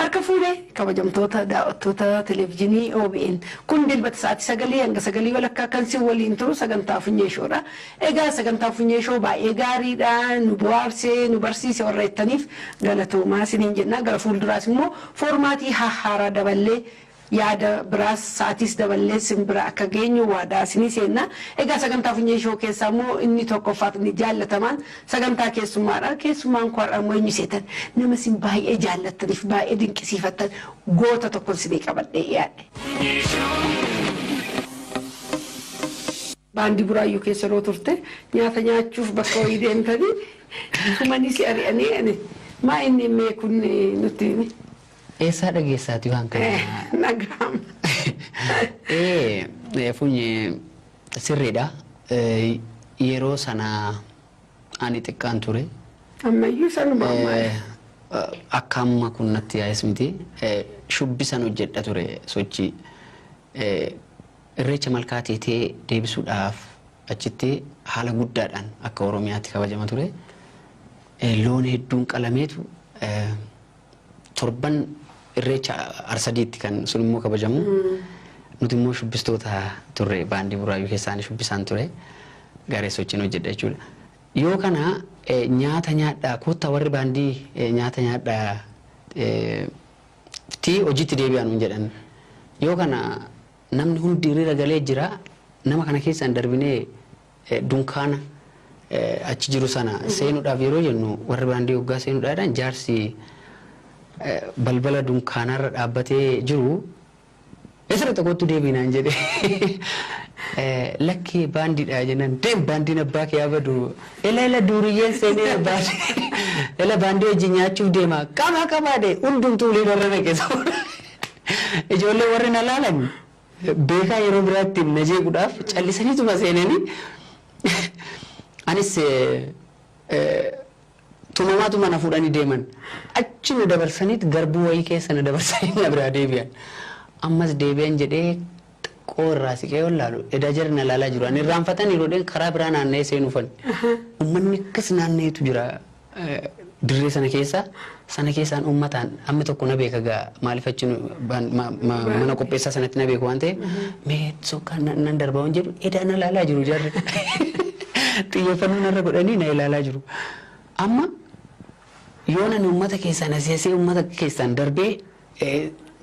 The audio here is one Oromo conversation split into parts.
Harka fuudhee kabajamtoota daawwattoota televezyiinii OBN, kun Dilbata sa'aatii 9 hanga 9:30 kan si waliin turu sagantaa Funyee Shoodha. Egaa sagantaa Funyee Shoo baay'ee gaariidha, nu bohaarsee, nu barsiise warra jettaniif galatoomaa isiniin jenna. Gara fuulduraas immoo foormaatii haaraa daballee, yaada biraas, sa'aatiis daballee sin bira akka geenyu waadaa isinii seenna. Egaa sagantaa Funyee Shoo keessaa immoo inni tokkoffaaf inni jaallatamaan sagantaa keessummaadha. Keessummaan koo har'a immoo eenyu seetan? Nama isin baay'ee jaallattaniif baay'ee dinqisiifattan, goota tokkon isinii qabadhee dhiyaadhe. Baandii Buraayyuu keessa yeroo turte nyaata nyaachuuf bakka wayii deemtanii tumanii si ari'anii ani maa inni mee kun nutti himi. Eessaa dhageessaati waan kana? Nagaama. Ee, Funyee, sirriidha. Yeroo sana ani xiqqaan ture. Ammayyuu sanuma ammaa. Akka amma kun natti yaa'es miti. Shubbisan hojjedha ture sochii. Irreecha Malkaa Teetee deebisuudhaaf achitti haala guddaadhaan akka Oromiyaatti kabajama ture. Loon hedduun qalameetu torban Irreecha Arsadiitti kan sun immoo kabajamu. Nuti immoo shubbistoota turre, baandii Buraayyuu keessaan shubbisaan ture. Garee sochiin hojjedha jechuudha. Yoo kana nyaata nyaadhaa koottaa, warri baandii nyaata nyaadhaa ti hojiitti deebi'aa nuun jedhan. Yoo kana namni hundi hiriira galee jira. Nama kana keessaan darbinee dunkaana achi jiru sana seenuudhaaf yeroo jennu, warri baandii hoggaa seenuudhaadhaan, jaarsi balbala dunkaanaarra dhaabbatee jiru "Eessa tokkotti deebiinaan?" jedhe. "Lakkee, baandiidha" jennaan, "Deem, baandiin abbaa kee abadu, ela ela, duuriyyeen seenee baandii, ela baandii wajjin nyaachuuf deema, qabaa qabaa" de hundumtuu ulee irra naqe. Ijoollee warri na laalan beekaa yeroo biraatti na jeequudhaaf callisaniituma seenanii, anis tumamaatuma na fuudhanii deeman. Achi nu dabarsaniit garbuu wayii keessa na dabarsanii na biraa deebi'an. Ammas deebi'an jedhee xiqqoo irraa siqee ol laalu, edaa jarri na laalaa jiru. Ani irraanfatan yeroo dheen karaa biraa naanna'ee seenuufan. Uummanni akkas naanna'eetu jira dirree sana keessa. Sana keessaan uummataan hammi tokko na beeka gaa, maaliif achi mana qopheessaa sanatti na beeku waan ta'eef, mee sokkaan nan darba waan jedhu, edaa na laalaa jiru jarri. Xiyyeeffannoo narra godhanii na ilaalaa jiru. Amma yoo nani uummata keessaan asii asii uummata keessaan darbee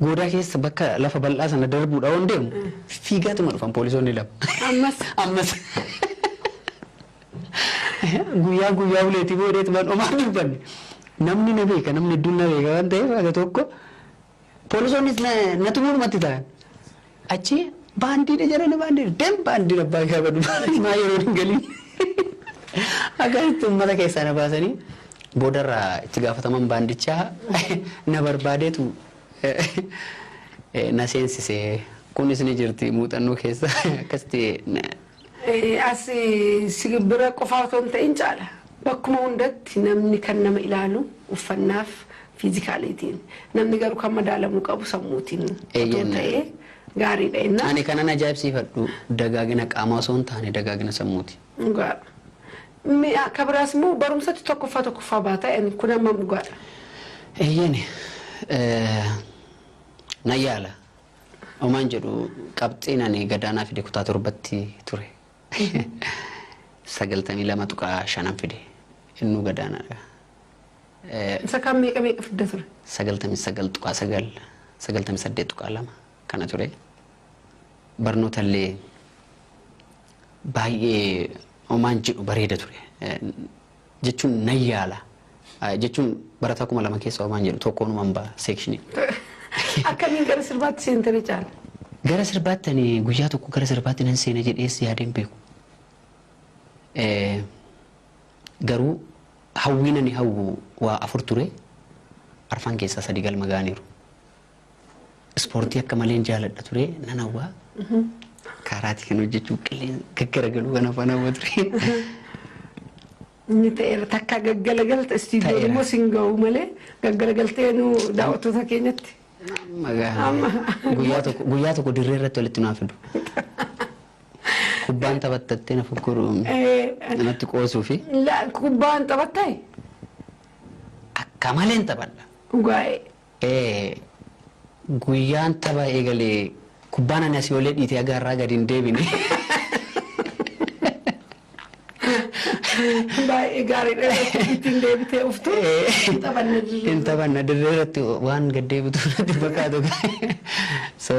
goodaa keessa bakka lafa bal'aa sana darbuudha waan deemu, fiigaatuma dhufan poolisoonni lama. Ammas. Ammas. Guyyaa guyyaa uleetii boodeetu man omaa dubbanne. Namni na beeka, namni hedduun na beeka waan ta'eef, aga tokko poolisoonnis na tumuudhumatti ta'an. Achi baandiidha jedhani, baandiidha deem, baandiin abbaa isaa badu maa yeroo hin galiin. Akkasitti uummata keessaa na baasanii, boodarraa itti gaafataman baandichaa na barbaadeetu na seensise. Kunis ni jirti muuxannoo keessa akkasitti. As si bira qofaa otoo hin ta'in caala. Bakkuma hundatti namni kan nama ilaalu uffannaaf fiizikaaliitiin. Namni garuu kan madaalamuu qabu sammuutiin otoo ta'ee gaariidha jenna. Ani kanan ajaa'ibsiifadhu dagaagina qaamaa osoo hin taane dagaagina sammuuti. Dhugaadha. Akka biraas immoo barumsatti tokkoffaa tokkoffaa baata, kun hammam dhugaadha? Eeyyani, nan yaala. Homaan jedhu, qabxiin ani gadaanaa fide kutaa 7tti ture. 92.5n fide. Innuu gadaanaadha. Isa kaan meeqa meeqa fidda ture? 99.9, 98.2 kana ture. Barnoota illee baay'ee homaan jedhu bareeda ture. Jechuun nan yaala. Jechuun barataa 2000 keessa homaan jedhu tokkoonuman ba'a seekshinii. Akkamiin gara sirbaatti seentanii, Caala? Gara sirbaatti ani guyyaa tokko gara sirbaatti nan seena jedhees yaadeen beeku. Garuu hawwiin ani hawwu waa afur ture. Arfan keessaa sadi galma ga'aniiru. Ispoortii akka maleen jaaladha ture, nan hawwaa. Kaaraatii kan hojjechuu, qilleensa gaggaragaluu kan afaan hawwa ture. Inni ta'eera, takka gaggalagalta istiidiyoon Ta'eera. immoo sin ga'u malee gaggalagaltee nu daawwattoota keenyatti. Guyyaa tokko dirree irratti walitti naa fidu. Kubbaan taphattattee na fokkoru namatti qoosuu fi Kubbaan taphattaa? Akka maleen taphadha. Dhugaa'ee. Guyyaan tapha eegalee kubbaan ani asii olee dhiitee agaarraa gadi hin deebine. Baay'ee gaariidha. Ittiin deebitee uftu taphanna dirree. Hin taphanna dirree irratti waan gad deebitu natti fakkaatu. So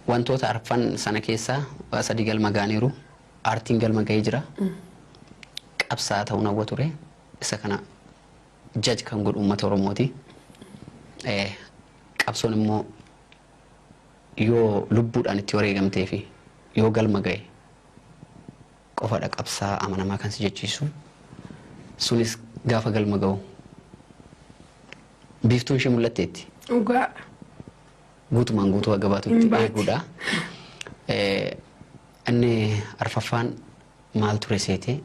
wantoota arfan sana keessaa waa sadii galma ga'aniiru. Aartiin galma ga'ee jira. Qabsaa'aa ta'uun hawwa ture. Isa kana jaj kan godhu uummata Oromooti. Qabsoon immoo yoo lubbuudhaan itti wareegamtee fi yoo galma ga'e qofadha qabsaa amanamaa kan si jechiisu. Sunis gaafa galma ga'u biiftuun ishee mul'atteetti. Dhugaa. Guutumaan guutuu haga baatutti Hin baati. eeguudha. Inni arfaffaan maal ture seetee?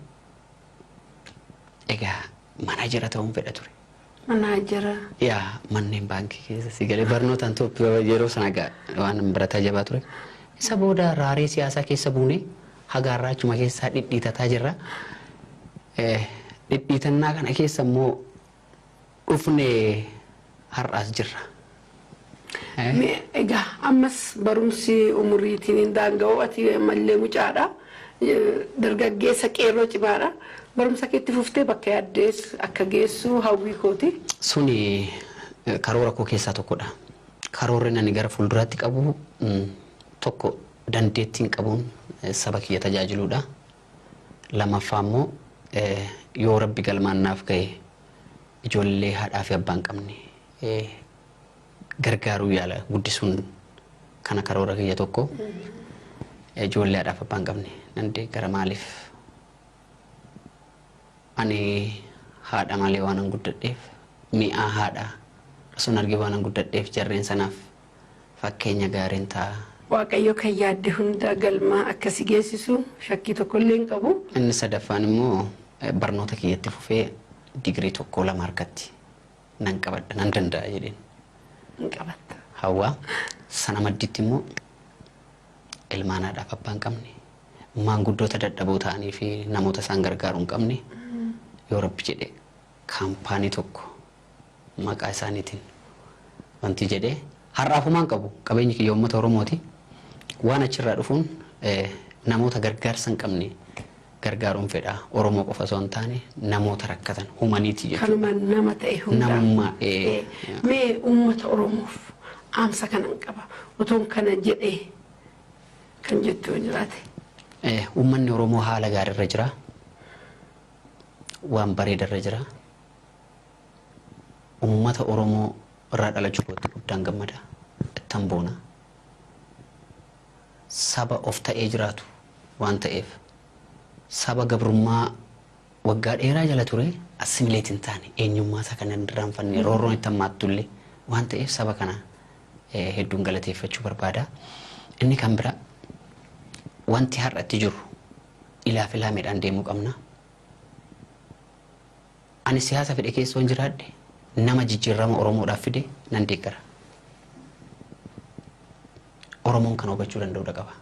Egaa manaajera ta'uun fedha ture. Manaajera. Yaa, manneen baankii keessa si galee barnootaan Itoophiyaa yeroo sana waan barataa jabaa ture. Isa booda raaree siyaasaa keessa buunee hagaarraa achuma keessaa dhidhiitataa jirra. Dhidhiitannaa kana keessa immoo dhufnee har'aas jirra. Mee egaa ammas barumsi umuriitiin hin daanga'u, ati ammallee mucaadha. Dargaggeessa qeerroo cimaadha. Barumsa keetti fuftee bakka yaaddees akka geessu hawwii kooti. Suni karoora koo keessaa tokkodha. Karoorri ani gara fuulduraatti qabu tokko dandeettiin qabuun saba kiyya tajaajiluudha. Lammaffaa immoo yoo Rabbi galmaan naaf ga'e ijoollee haadhaa fi abbaa hin qabne gargaaruu yaala guddisuun kana karoora kiyya tokko. Ijoollee haadhaaf abbaa hin qabne nan deeggara. Maaliif ani haadha malee waan an guddadheef, mi'aa haadha osoo hin argin waan an guddadheef, jarreen sanaaf fakkeenya gaariin ta'a. Waaqayyo kan yaadde hunda galmaa akkasi geessisu shakkii tokko illee hin qabu. Inni sadaffaan immoo barnoota kiyyatti fufee digirii tokko lama harkatti nan qabadha, nan danda'a jedheen. Hin qabatta. Hawwaa sana madditti immoo ilmaan haadhaaf abbaa hin qabne, maanguddoota dadhaboo ta'anii fi namoota isaan gargaaruu hin qabne, yoo Rabbi jedhe kaampaanii tokko maqaa isaaniitiin wanti jedhee har'aafumaan qabu qabeenyi kiyya uummata Oromooti. Waan achirraa dhufuun namoota gargaarsa hin qabne gargaaruun fedha. Oromoo qofa osoo hin taane namoota rakkatan humaniiti jechuudha. Kanuma nama ta'e hundaa. Namummaa. Mee uummata Oromoof dhaamsa kanan qaba. Otoon kana jedhee kan jettu yoo jiraate. Uummanni Oromoo haala gaariirra jira. Waan bareedarra jira. Uummata Oromoo irraa dhalachuu kootti guddaan gammada. Ittan boona. Saba of ta'ee jiraatu waan ta'eef, saba gabrummaa waggaa dheeraa jala ture assimilate hin taane, eenyummaa isaa kan hin irraanfanne, roorroon itti hammaattullee waan ta'eef, saba kana hedduun galateeffachuu barbaada. Inni kan bira wanti har'atti jiru ilaa filaameedhaan deemuu qabna. Ani siyaasa fedhe keessa waan jiraadhe nama jijjiirama Oromoodhaaf fide nan deeggara. Oromoon kana hubachuu danda'uu qaba.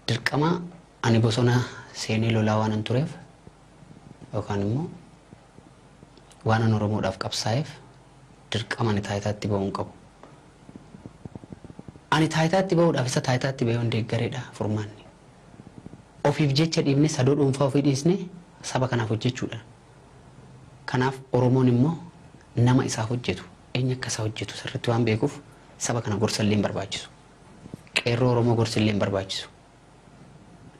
Dirqama ani bosona seenee lolaa waan an tureef yookaan immoo waan an Oromoodhaaf qabsaa'eef dirqama ani taayitaatti ba'uu hin qabu. Ani taayitaatti ba'uudhaaf isa taayitaatti ba'ee hin deeggareedha furmaanni. Ofiif jecha dhiibne, sadoo dhuunfaa ofii dhiisne saba kanaaf hojjechuudha. Kanaaf Oromoon immoo nama isaaf hojjetu, eenyu akka isaa hojjetu sirriitti waan beekuuf, saba kana gorsa illee hin barbaachisu. Qeerroo Oromoo gorsi illee hin barbaachisu.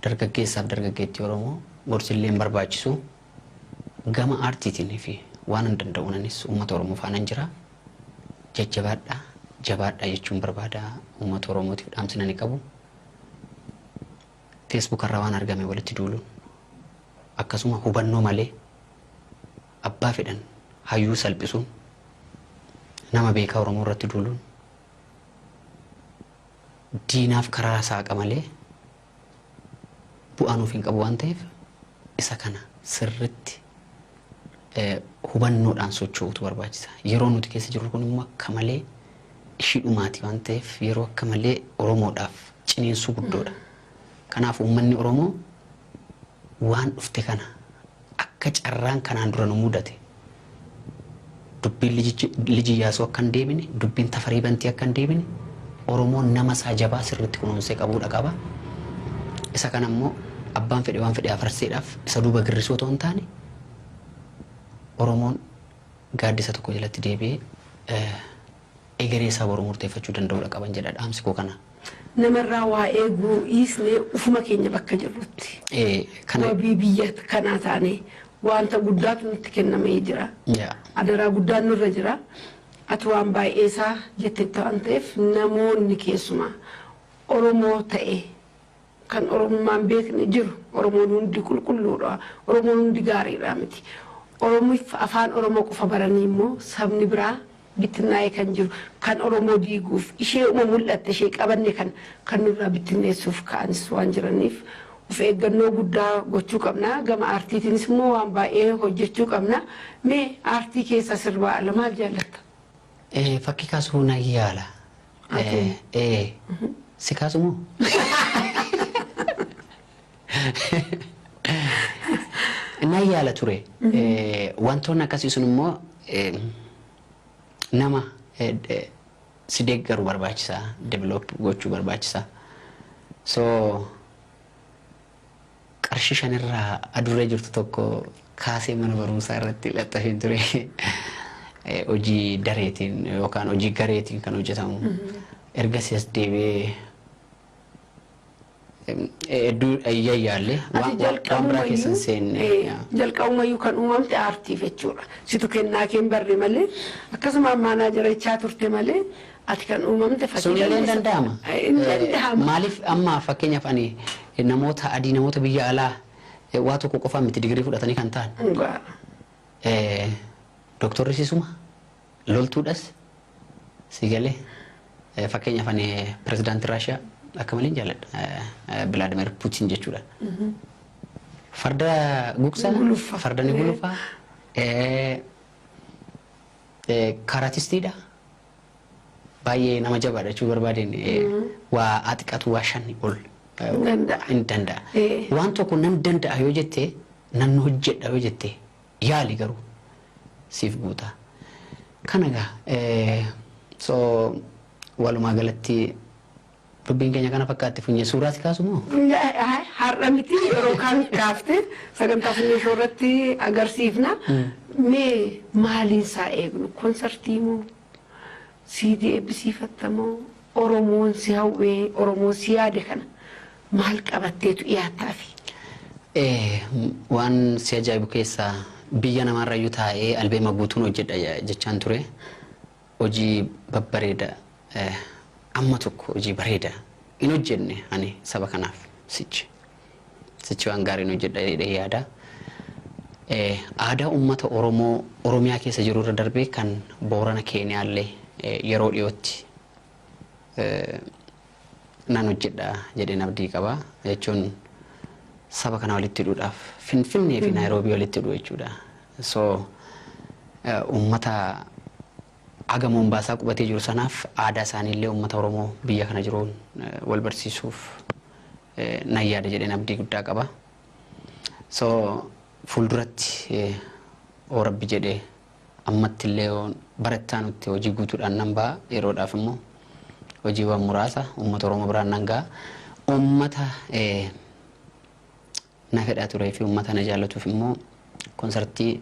Dargaggeessaaf dargaggeettii Oromoo gorsi illee hin barbaachisu. Gama aartiitiin fi waan hin danda'u anis uummata Oromoo faana jira. Jajjabaadhaa, jabaadhaa jechuun barbaada. Uummata Oromootiif dhaamsi ani qabu. Facebook irraa waan argame walitti duuluun, akkasuma hubannoo malee abbaa fedhan hayyuu salphisuun, nama beekaa Oromoo irratti duuluun diinaaf karaa saaqa malee bu'aa nuuf hin qabu waan ta'eef, isa kana sirritti hubannoodhaan socho'uutu barbaachisa. Yeroo nuti keessa jirru kun immoo akka malee ishii dhumaati waan ta'eef, yeroo akka malee Oromoodhaaf ciniinsuu guddoodha. Kanaaf uummanni Oromoo waan dhufte kana akka carraan kanaan dura nu mudate Dubbiin Liji Iyyaasuu akka hin deebine, dubbiin Tafarii Bantii akka hin deebine, Oromoon nama isaa jabaa sirriitti kunuunsee qabuudha qaba. Isa kana immoo abbaan fedhe waan fedhe afarseedhaaf isa duuba girrisuu otoo hin taane, Oromoon gaaddisa tokko jalatti deebi'ee egeree isaa boru murteeffachuu danda'uudha qaban jedha, dhaamsi koo kana. Namarraa waa eeguu dhiisnee ufuma keenya bakka jirrutti. Kana Wabii biyya kanaa taane wanta guddaatu nutti kennamee jira. Adaraa guddaan nurra jira. Ati waan baay'ee isaa jetteetta waan ta'eef, namoonni keessumaa Oromoo ta'e kan Oromummaan beekne jiru, Oromoon hundi qulqulluudha. Oromoon hundi gaariidha miti. Oromoof afaan Oromoo qofa baranii immoo sabni biraa bittinnaa'ee kan jiru, kan Oromoo diiguuf ishee uma mul'atte, ishee qabanne kan nurraa bittinneessuuf ka'anis waan jiraniif, of eeggannoo guddaa gochuu qabna. Gama aartiitiinis immoo waan baay'ee hojjechuu qabna. Mee aartii keessa sirbaa ala maal jaallatta? Fakkii kaasuu nan yaala. Ati? Si kaasu moo? Nan yaala ture. Wantoonni akkasii sun immoo nama si deeggaru barbaachisaa, develop gochuu barbaachisaa. So qarshii 5rraa adurree jirtu tokko kaasee mana barumsaa irratti laxxafeen ture. Hojii dareetiin yookaan hojii gareetiin kan hojjetamu. Ergasii as deebi'ee hedduu yayyaalle Ati waan biraa keessa hin seenne. Jalqabumayyuu kan uumamte aartiif jechuudha. Situ kennaa kee hin barre malee, akkasuma maanaajerichaa turte malee, ati kan uumamte fakkii Sun illee hin danda'ama. Hin danda'ama. Maaliif, amma fakkeenyaaf ani namoota adii, namoota biyya alaa waa tokko qofaan miti digirii fudhatanii kan ta'an. Dhugaa. Dooktorri sisuma, loltuudhas, si galee, fakkeenyaaf ani pirezidaantii Raashiyaa akka malee jaalladha. Bilaadimir Puutiin jechuudha. Farda gugsaa, Guluffa. farda ni gulufaa, kaaraatistiidha. Baay'ee nama jabaadha jechuu barbaadeen, waa xiqqaatu waa 5 ol Hin danda'a. Hin danda'a. Waan tokko nan danda'a yoo jette, nan hojjedha yoo jette, yaali garuu siif guuta. Kana egaa, so walumaa galatti dubbiin keenya kana fakkaatti. Funyee, suuraati kaasu moo? Har'a miti, yeroo kaan kaafte sagantaa Funyee Show irratti agarsiifna. Mee maaliin isaa eegnu? Konsartii moo? Siidii eebbisiifatta moo? Oromoon si hawwee, Oromoon si yaade kana maal qabatteetu dhiyaattaafi? Waan si ajaa'ibu keessaa biyya namaarrayyuu taa'ee albeema guutuun hojjedha jechaan ture. Hojii babbareeda, amma tokko hojii bareeda hin hojjenne ani saba kanaaf sichi. Sichi waan gaarii hin hojjedha jedhee yaada. Aadaa uummata Oromoo Oromiyaa keessa jiru irra darbee kan Boorana Keeniyaallee yeroo dhiyootti nan hojjedha jedheen abdii qaba. Jechuun saba kana walitti hidhuudhaaf, Finfinnee fi Naayiroobii walitti hidhu jechuudha. So uummata aga Moombaasaa qubatee jiru sanaaf aadaa isaaniillee uummata Oromoo biyya kana jiruun wal barsiisuuf nan yaada jedheen abdii guddaa qaba. So fuulduratti oo Rabbi jedhee ammatti illee barattaa nutti hojii guutuudhaan nan ba'a, yeroodhaaf immoo hojiiwwan muraasa uummata Oromoo biraan nan ga'a. Uummata na fedhaa turee fi uummata na jaallatuuf immoo konsartii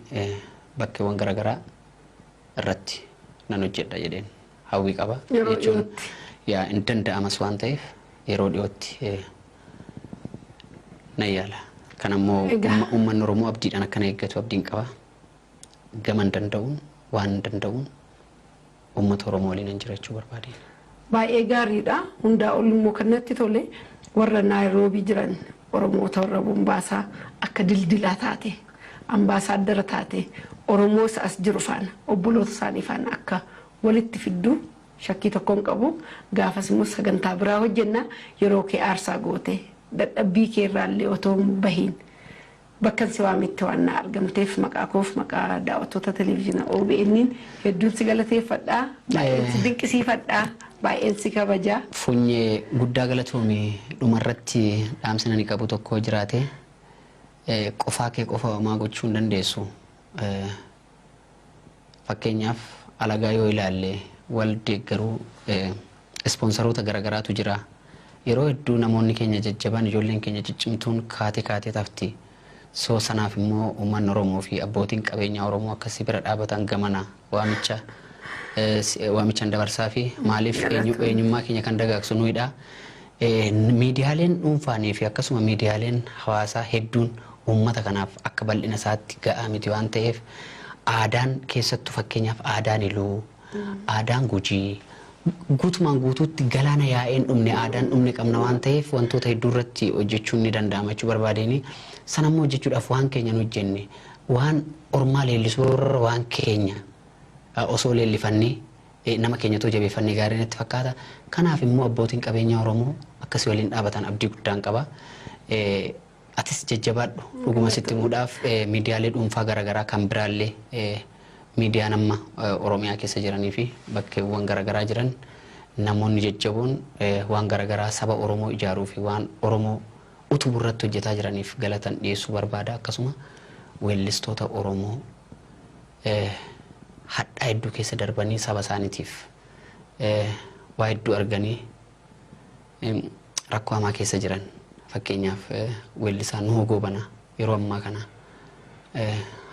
bakkeewwan garaagaraa irratti nan hojjedha jedheen hawwii qaba. Yeroo Jechuun dhiyootti. Yaa, hin danda'amas waan ta'eef yeroo dhiyootti nan yaala. Kan ammoo Egaa. uummanni Oromoo abdiidhaan akkana eeggatu abdiin qaba. Gaman danda'uun, waan danda'uun uummata Oromoo waliin hin jiraachuu barbaadeen. Baay'ee gaariidha. Hundaa ol immoo kan natti tole warra Naayiroobii jiran, Oromoota warra Bombaasaa akka dildilaa taate, ambaasaaddara taate, Oromoo isa as jiru faana, obboloota isaanii faana akka walitti fidduu shakkii tokko hin qabu. Gaafas immoo sagantaa biraa hojjenna. Yeroo kee aarsaa goote, dadhabbii kee irraallee otoo hin bahiin bakka si waametti waan na argamteef, maqaa koof maqaa daawwattoota televezyiinii OBN hedduun si galateeffadha. Baay'een si dinqisiifadha. Baay'een si kabajaa. Funyee, guddaa galatoomii. Dhumarratti dhaamsi ani qabu tokko jiraate, qofaa kee qofa homaa gochuu hin dandeessu. Fakkeenyaaf alagaa yoo ilaalle wal deeggaruu ispoonsaroota garaagaraatu jira. Yeroo hedduu namoonni keenya jajjabaan ijoolleen keenya ciccimtuun kaatee kaatee tafti. So sanaaf immoo uummanni Oromoo fi abbootiin qabeenyaa Oromoo akkasii bira dhaabatan gamana waamicha waamichaan dabarsaa fi maaliif eenyummaa keenya kan dagaagsu nuyidha. Miidiyaaleen dhuunfaanii fi akkasuma miidiyaaleen hawaasaa hedduun uummata kanaaf akka bal'ina isaatti ga'aa miti waan ta'eef aadaan keessattuu fakkeenyaaf aadaan Iluu, aadaan Gujii guutumaan guutuutti galaana yaa'een dhumne aadaan dhumne qabna waan ta'eef wantoota hedduu irratti hojjechuun ni danda'ama jechuu barbaadeenii sanammoo hojjechuudhaaf waan keenya nu hojjenne waan ormaa leellisuu irra waan keenya osoo leellifannee nama keenyatoo jabeeffannee gaarii natti fakkaata. Kanaaf immoo abbootiin qabeenyaa Oromoo akkasii waliin dhaabatan abdii guddaan qaba. Atis jajjabaadhu dhuguma sitti himuudhaaf miidiyaalee dhuunfaa garaagaraa kan biraallee miidiyaan amma Oromiyaa keessa jiranii fi bakkeewwan garaagaraa jiran namoonni jajjaboon waan garaagaraa saba Oromoo ijaaruu fi waan Oromoo utubuu irratti hojjetaa jiraniif galatan dhiyeessuu barbaada. Akkasuma weellistoota Oromoo hadhaa hedduu keessa darbanii saba isaaniitiif waa hedduu arganii rakkoo hamaa keessa jiran fakkeenyaaf weellisaa Nuhoo Goobanaa yeroo ammaa kana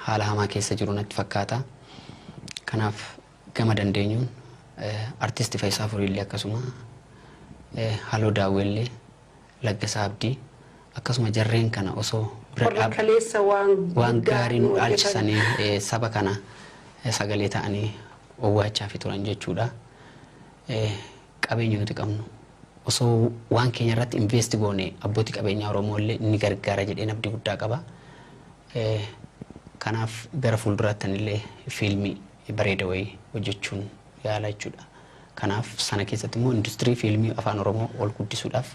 haala hamaa keessa jiru natti fakkaata. Kanaaf gama dandeenyuun artisti Faayisaa Furiillee akkasuma Haloo Daawwellee Laggasaa Abdii akkasuma jarreen kana osoo bira waan gaarii nu dhaalchisanii saba kana sagalee ta'anii owwaachaa fi turan jechuudha. Qabeenya nuti qabnu osoo waan keenya irratti invest goone abbootii qabeenyaa Oromoo illee ni gargaara jedheen abdii guddaa qaba. Kanaaf gara fuulduraatti illee fiilmii bareeda wayii hojjechuun yaala jechuudha. Kanaaf sana keessatti immoo industirii fiilmii afaan Oromoo ol guddisuudhaaf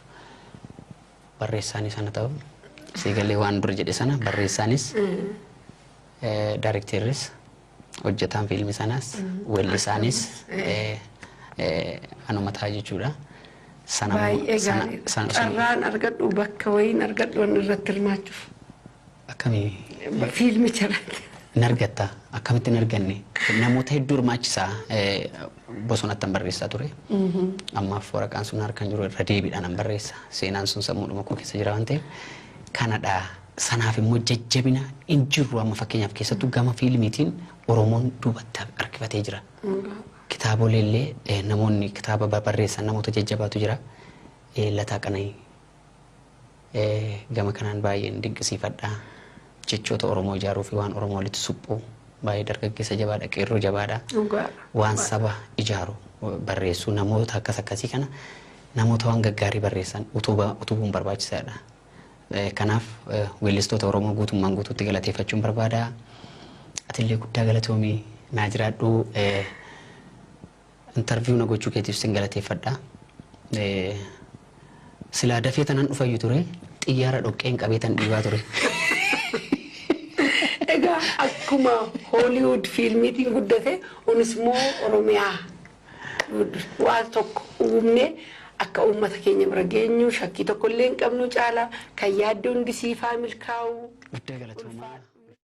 barreessaanis sana ta'u siigalee waan dura jedhe sana barreessaanis daarekteerris hojjetaan fiilmii sanaas weellisaanis anuma ta'a jechuudha. Baay'ee gaariidha. Carraan argadhu bakka wayiin argadhu waan irratti hirmaachuuf. Akkamii? Fiilmicha irratti. Hin argatta. Akkamitti hin arganne? Namoota hedduu hirmaachisaa bosonatti barreessaa ture. Ammaaf waraqaan sun harkaan jiru irra deebiidhaan barreessa. Seenaan sun sammuudhuma koo keessa jira waan ta'eef kanadha. Sanaaf immoo jajjabina hin jirru amma fakkeenyaaf keessattuu gama fiilmiitiin Oromoon duubatti harkifatee jira. Kitaabolee illee namoonni kitaaba barreessan namoota jajjabaatu jira. Lataa Qana'ii gama kanaan baay'een dinqisiifadha. Jechoota Oromoo ijaaruu fi waan Oromoo walitti suphuu baay'ee dargaggeessa jabaadha, qeerroo jabaadha. Waan saba ijaaru barreessuu namoota akkas akkasii kana namoota waan gaggaarii barreessan utubuun barbaachisaadha. Kanaaf weellistoota Oromoo guutummaan guutuutti galateeffachuun barbaada. Atillee guddaa galatoomii naa jiraadhu. Intarviiyuu na gochuu keetiif sin galateeffadha. Silaa dafee tanan dhufayyu ture xiyyaara dhoqqeen qabee tan dhiibaa ture. Egaa akkuma Hooliwud fiilmiitiin guddate kunis immoo Oromiyaa waan tokko uumne akka uummata keenya bira geenyu shakkii tokko illee hin qabnu caala kan yaadde hundi siifaa milkaa'u. Guddaa galatoomaa.